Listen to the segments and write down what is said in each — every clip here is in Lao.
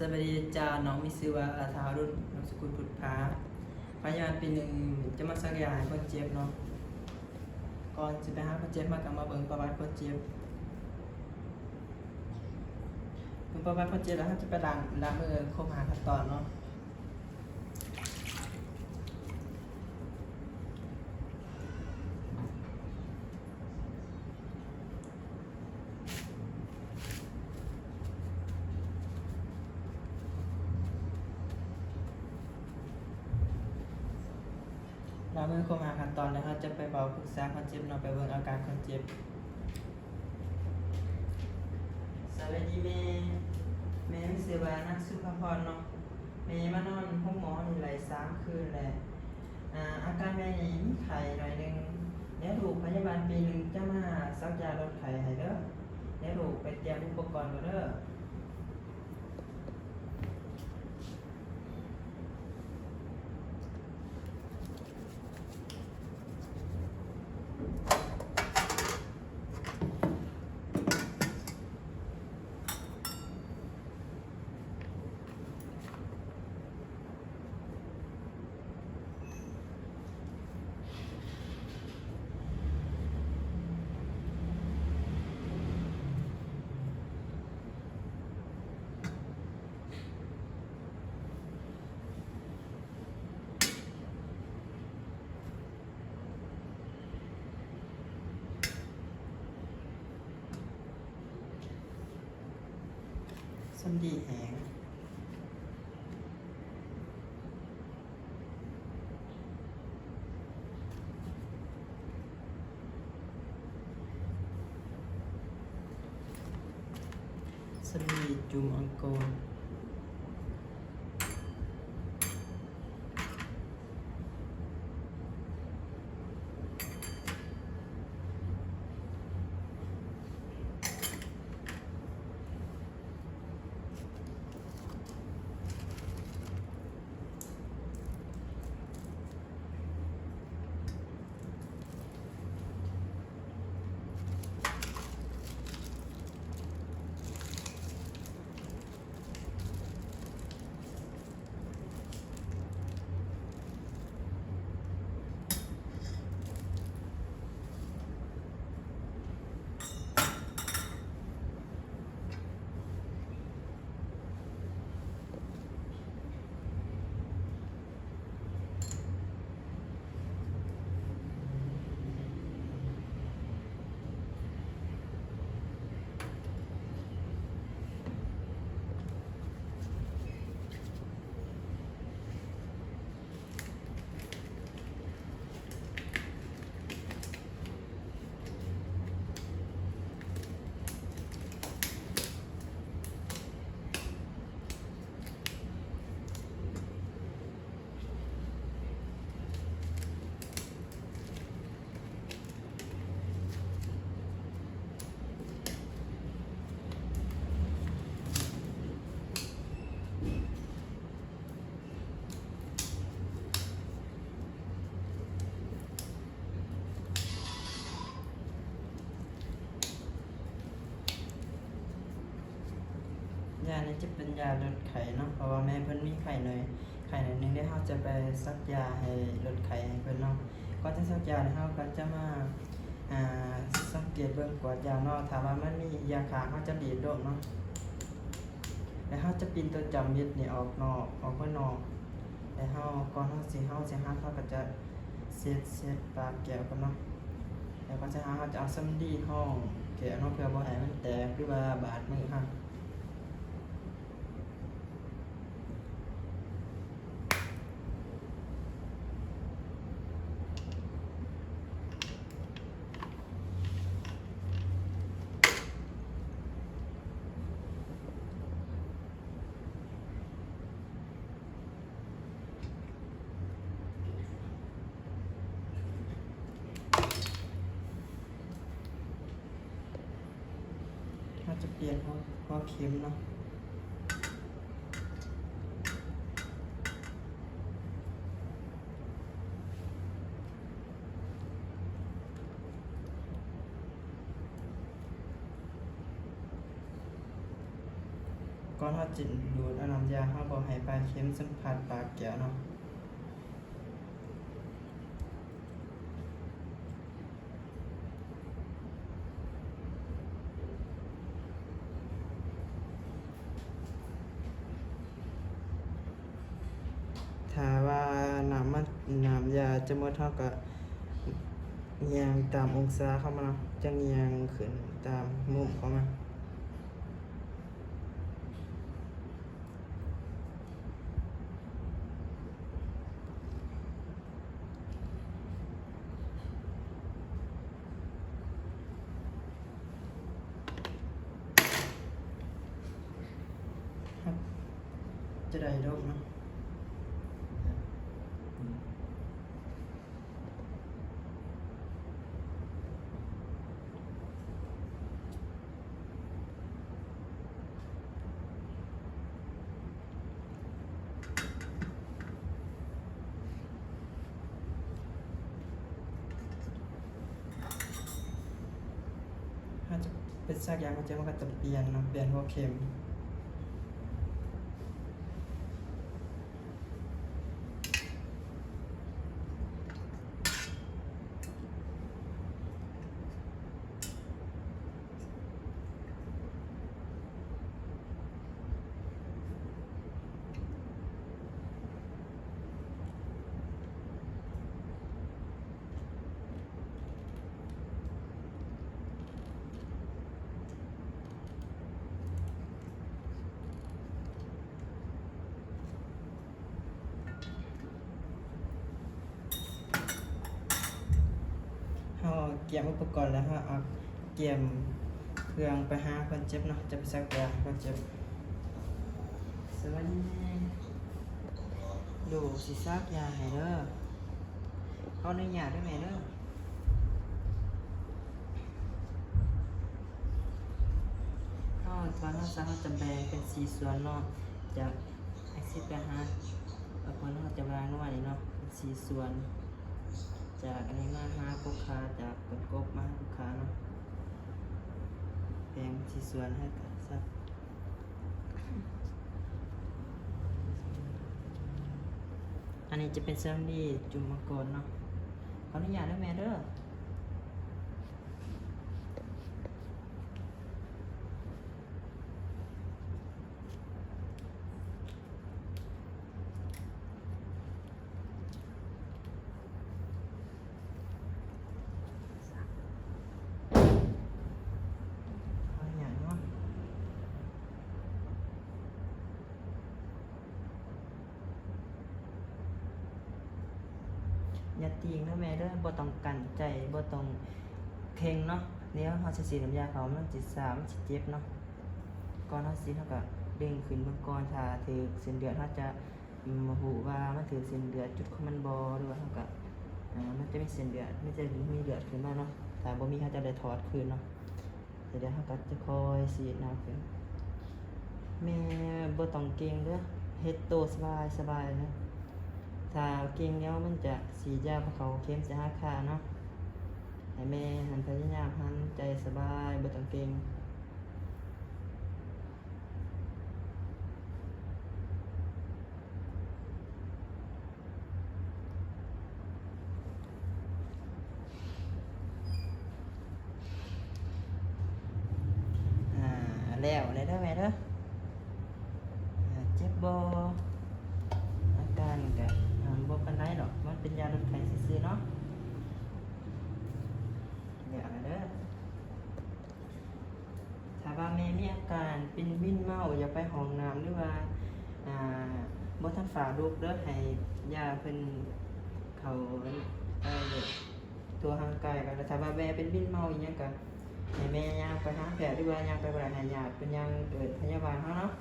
ສະບາຍດີເຈົ້າ, ນ້ອງມີຊື່ວ່າ ອາ ທ້າວລຸນ ນາມສະກຸນພຸດຜາ. ພະຍາບານປີໜຶ່ງຈະມາສັກຢາໃຫ້ຄົນເຈັບເນາະ. ກ່ອນຊິໄປຫາຄົນເຈັບ ມາກໍມາເບິ່ງປະຫວັດຄົນເຈັບ. ເບິ່ງປະຫວັດຄົນເຈັບແລ້ວ ເຮົາຈະໄປລ້າງ ລ້າງມືຄົບຫ້າຂັ້ນຕອນເນາະ. ລະເບິ່ງຄົບຫ້າຂັ້ນຕອນແລ້ວ ເຮົາຈະໄປເວົ້າປຶກສາຄົນເຈັບເນາະ, ໄປເບິ່ງອາການຄົນເຈັບ. ສະບາຍດີແມ່, ແມ່ມີຊື່ວ່ານາງສຸພາພອນເນາະ. ແມ່ມານອນໂຮງໝໍນີ້ໄດ້ສາມຄືນແລ້ວ. ອາ ອາການແມ່ນີ້ມີໄຂ້ໜ້ອຍໜຶ່ງ. ດຽວລູກພະຍາບານປີໜຶ່ງຈະມາສັກຢາລົດໄຂ້ໃຫ້ເດີ. ດຽວລູກໄປຕຽມອຸປະກອນກ່ອນເດີ. ສຳລີແຫ້ງ. ສຳລີຈຸ່ມອາໂກນ. ຢານີ້ຈະເປັນຢາລົດໄຂ້ເນາະ, ເພາະວ່າແມ່ເພິ່ນມີໄຂ້ໜ້ອຍ ໄຂ້ໜ້ອຍໜຶ່ງເດ້. ເຮົາຈະໄປສັກຢາໃຫ້ລົດໄຂ້ໃຫ້ເພິ່ນເນາະ. ກ່ອນຈະສັກຢາ ເຮົາກໍຈະມາ ອາ ສັງເກດເບິ່ງກວດຢາເນາະ. ຖ້າວ່າມັນມີຢາຂ້າງ ເຮົາຈະດີດໂລດເນາະ. ແລ້ວເຮົາຈະປິ່ນຕົວຈຳເມັດນີ້ອອກນອກ ອອກມານອກ. ແລ້ວເຮົາ ກ່ອນເຮົາຊິ ເຮົາຊິຫັດ ເຮົາກໍຈະເຊັດ ເຊັດປາກແກ້ວກ່ອນເນາະ. ແລ້ວກໍຈະ ເຮົາຈະເອົາສຳລີຮອງແກ້ວເນາະ ເພື່ອບໍ່ໃຫ້ມັນແຕກ ຫຼືວ່າບາດມືເຮົາ. ເຮົາຈະປ່ຽນຫົວ ຫົວເຂັມເນາະ. ເ ກ່ອນເຮົາຈະດູດເອົານ້ຳຢາ ເຮົາກໍໃຫ້ປາເຂັມສຳຜັດປາກແກ້ວເນາະ. ຖ້າວ່ານ້ຳມັນ ນ້ຳຢາຈະໝົດ ເຮົາກໍຍ່າງຕາມອົງສາເຂົ້າມາເນາະ, ຈະຍ່າງຂຶ້ນຕາມມຸມເຂົ້າມາ. ຈະໄດ້ດອກເນາະ. ເຮົາຈະໄປສັກຢາຫົວໃຈ ມັນກໍຈະປ່ຽນເນາະ, ປ່ຽນຫົວເຂັມ. ເຮົາກຽມອຸປະກອນແລ້ວ ເຮົາເອົາກຽມເຄື່ອງໄປຫາຄົນເຈັບເນາະ, ຈະໄປສັກຢາໃຫ້ຄົນເຈັບ. ສະບາຍດີ ລູກຊິສັກຢາໃຫ້ເດີ, ຂໍອະນຸຍາດເດີແມ່ເດີ. ເຮົາ ຕອນເຮົາສັກ ເຮົາຈະແບ່ງເປັນສີ່ສ່ວນເນາະ, ຈາກແອັກຊິດໄປຫາ ແລ້ວເພິ່ນ ເຮົາຈະວາງລົງມານີ້ເນາະ ເປັນສີ່ສ່ວນ, ຈາກອັນນີ້ມາຫາກົກຂາ, ຈາກຕົ້ນກົກມາຫາກົກຂາເນາະ, ແບ່ງເປັນສີ່ສ່ວນໃຫ້ກັນຊະ. ອັນນີ້ຈະເປັນສຳລີຈຸ່ມມັງກອນເນາະ, ຂໍອະນຸຍາດເດີແມ່ເດີ. ຢ່າຕີງເດີແມ່ເດີ, ບໍ່ຕ້ອງກັ້ນໃຈ, ບໍ່ຕ້ອງເຄັ່ງເນາະ. ແນວເຮົາຊິສີດນ້ຳຢາເຂົ້າ ມັນຊິຊາ ມັນຊິເຈັບເນາະ. ກ່ອນເຮົາສີດ ເຮົາກໍດຶງຂຶ້ນເບິ່ງກ່ອນ, ຖ້າຖືກເສັ້ນເລືອດ ເຮົາຈະ ອືມ ຮູ້ວ່າມັນຖືກເສັ້ນເລືອດຈຸດຂອງມັນບໍ່ ຫຼືວ່າເຮົາກະ ອາ ມັນຈະມີເສັ້ນເລືອດ ມັນຈະມີເລືອດຂຶ້ນມາເນາະ, ຖ້າບໍ່ມີເຮົາຈະໄດ້ຖອດຄືນເນາະ. ແລ້ວດຽວເຮົາກະຈະຄ່ອຍສີດນ້ຳຂຶ້ນ. ແມ່ບໍ່ຕ້ອງເກັ່ງເດີ, ເຮັດໂຕສະບາຍໆເນາະ. ຖ້າເກັ່ງແລ້ວມັນຈະສີດຢາບໍ່ເຂົ້າເຂັມ ຈະຫັກຂາເນາະ. ໃຫ້ແມ່ຫັ້ນພະຍາຍາມຫັນໃຈສະບາຍ, ບໍ່ຕ້ອງເກັ່ງ. ອາ ແລ້ວແລ້ວເດີແມ່ເດີ. ອາ ເຈັບບໍ່? ອາການກະ ອາ ບໍ່ປານໃດດອກ, ມັນເປັນຢາລົດໄຂ້ຊື່ໆເນາະ. ແລ້ວແລ້ວເດີ. ຖ້າວ່າແມ່ມີອາການເປັນວິນເມົາ ຢາກໄປຫ້ອງນ້ຳ ຫຼືວ່າ ອາ ບໍ່ທັນຟ້າລຸກເດີ ໃຫ້ຢ່າເພິ່ນເຂົ້າໄປຕົວະຮ່າງກາຍ. ແລ້ວຖ້າວ່າແມ່ເປັນວິນເມົາອີ່ຫຍັງ ກໍໃຫ້ແມ່ຍ່າງໄປຫາແພດ ຫຼືວ່າຍ່າງໄປບໍ່ໄດ້ ໃຫ້ຍາດເພິ່ນຍ່າງເອີ້ນພະຍາບານເຮົາເນາະ.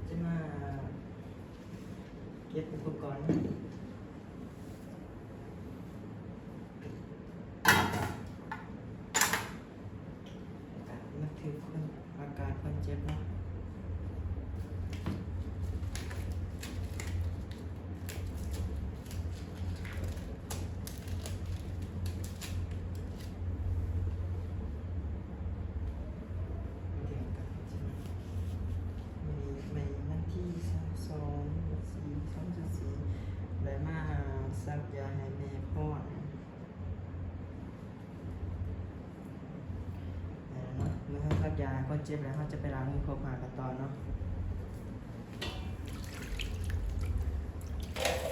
ຈະມາ ເກັບອຸປະກອນ ແລ້ວກະບັນທຶກຄົນ ອາການຄົນເຈັບເນາະ. ເ ແມ່ພອນ ເນາະ. ເມື່ອເຮົາສັກຢາໃຫ້ຄົນເຈັບແລ້ວ ເຮົາຈະໄປລ້າງມືຄົບຫາກັນຕໍ່ເນາະ. ເ